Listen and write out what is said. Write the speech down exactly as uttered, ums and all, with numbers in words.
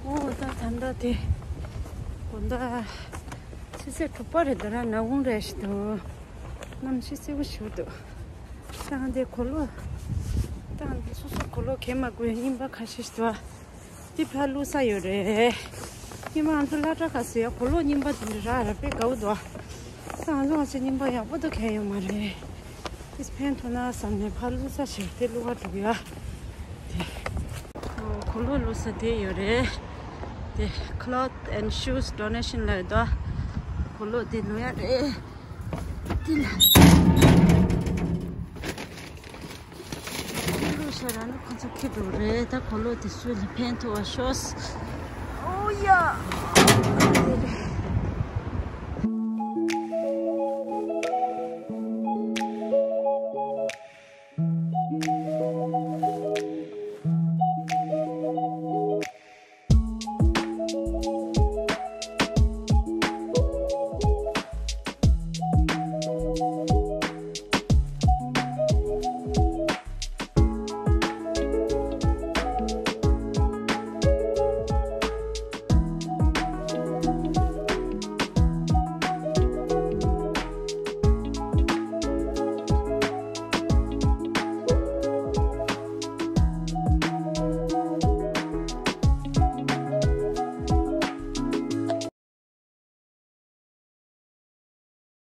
ཨོ་ད་ད་ལྟ་དེ་དགོང་དག་ཆུ་ཚོད་དྲུག་པ་རེད། ད་རང་ནག་ཁུང་རེད་ཞིག་འདུག་གནམ་གཤིས་བསིལ་པོ་ཞིག་འདུག་ད་ང་འདི་གོས་ལོག་ད་ང་འདི་སོ་སོ་གོས་ལོག་གྱོན་མ་དགོས། རྙིང་པ་ཁ་ཤས་ཤིག་འདུག་འདི་ཕར་བླུགས་ས་ཡོད་རེད། རྙིང་པ་ང་ཚོ་སློབ་གྲྭ་ཁ་སི་ཡ་གོས་ལོག་རྙིང་པ་དེ་འདྲ་རག་ར་དཔེ་དགའ་བོ་འདུག་ད་ང་ཚོ་ང་ཚོ་རྙིང་པ་ཡག་པོ་འདུག་གྱོན་ཡོད་མ་རེད། ཨིས་ཕན་ཐོགས་ན་བསམ་ནས་ཕར་བླུགས་ས་ཞིག་དེ་བླུགས་པ་འགྲོ་གི་ཡ། དེ། ཨོ་གོས་ལོག་བླུགས་ས་དེ་ཡོད་རེད། དེ་Cloth and Shoes Donation ལབ་འདུག་གོས་ལོག་དེ་བླུགས་ཡ་རེད། དེ་ལ། དེ་བླུགས་ཤ་ར་ནི་ཁོ་ཚོ་ཁྱེར་འགྲོ་རེད། ད་གོས་ལོག་དེ་སུ་ལ་ཕན་ཐོགས་པ་ཤོག་ཨོ་ཡ།